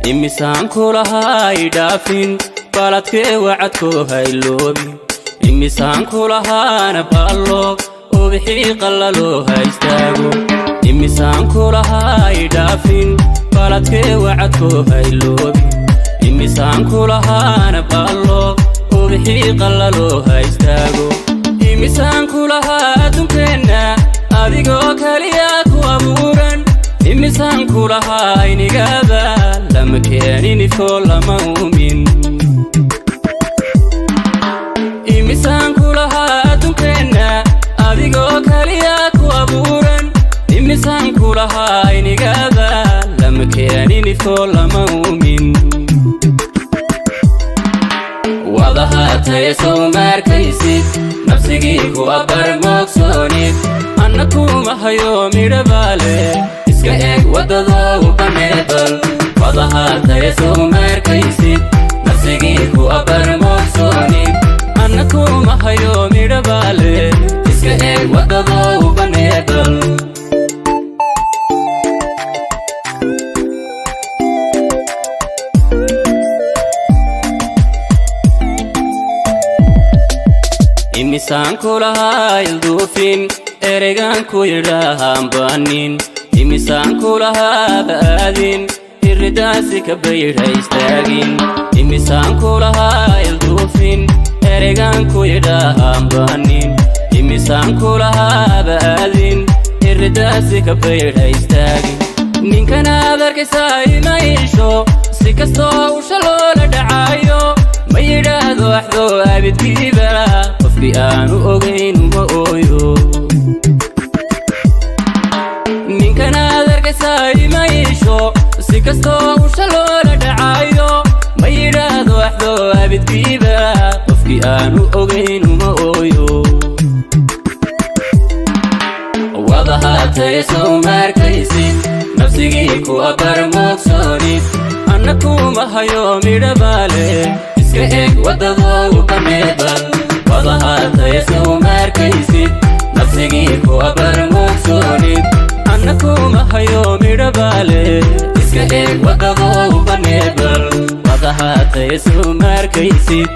Imisaan kulahaa idhaafin, baladkee wacadkoo hayloobin. Imisaan kulahaana baalloog, ubixii qallaloo ha istaago. Imisaan kulahaa idhaafin, baladkee wacadkoo hayloobin. Imisaan kulahaana baalloog, ubixii qallaloo ha istaago. Imisaan kulahaa adduunkeenna adigoo kaliya ku abuuran. Imisaan kulahaa aynigaaba lama keenin ifkoo lama uumin. Imisaan kulahaa adduunkeenna adigoo kaliya ku abuuran. Imisaan kulahaa aynigaaba lama keenin ifkoo lama uumin. Wadahaataya sow maarkaysid, nafsigii ku abar moogsoonid. Anna kuma hayo midhabaale, iska eeg waddadoo baneebal. Wadahaataya sow maarkaysid, nafsigii ku abar moogsoonid. Anna kuma hayo midhabaale, iska eeg waddadoo baneebal. Imisaan kulahaa ilduufin, ereygaan ku yidhaahaan baanin. Imisaan kulahaa ba'aadin, irridaasi ka baydha istaagin. Imisaan kulahaa ilduufin, ereygaan ku yidhaahaan baanin. Imisaan kulahaa ba'aadin, irridaasi ka baydha istaagin. Ninkanaad arkaysaa ima iisho, si kastoo usha loola dhacaayo. Ma yidhaahdo axdoo abidkiiba, qofkii aanu ogayn uma ooyo. Ninkanaad arkaysaa ima iisho, si kastoo usha loola dhacaayo. Ma yidhaahdo axdoo abidkiiba, qofkii aanu ogayn uma ooyo. Wadahaataya sow maarkaysid, nafsigii ku abar moogsoonid. Anna kuma hayo midhabaale, iska eeg waddadoo baneebal. Wadahaataya sow maarkaysid, nafsigii ku abar moogsoonid. Anna kuma hayo midhabaale, iska eeg waddadoo baneebal. Wadahaataya sow maarkaysid.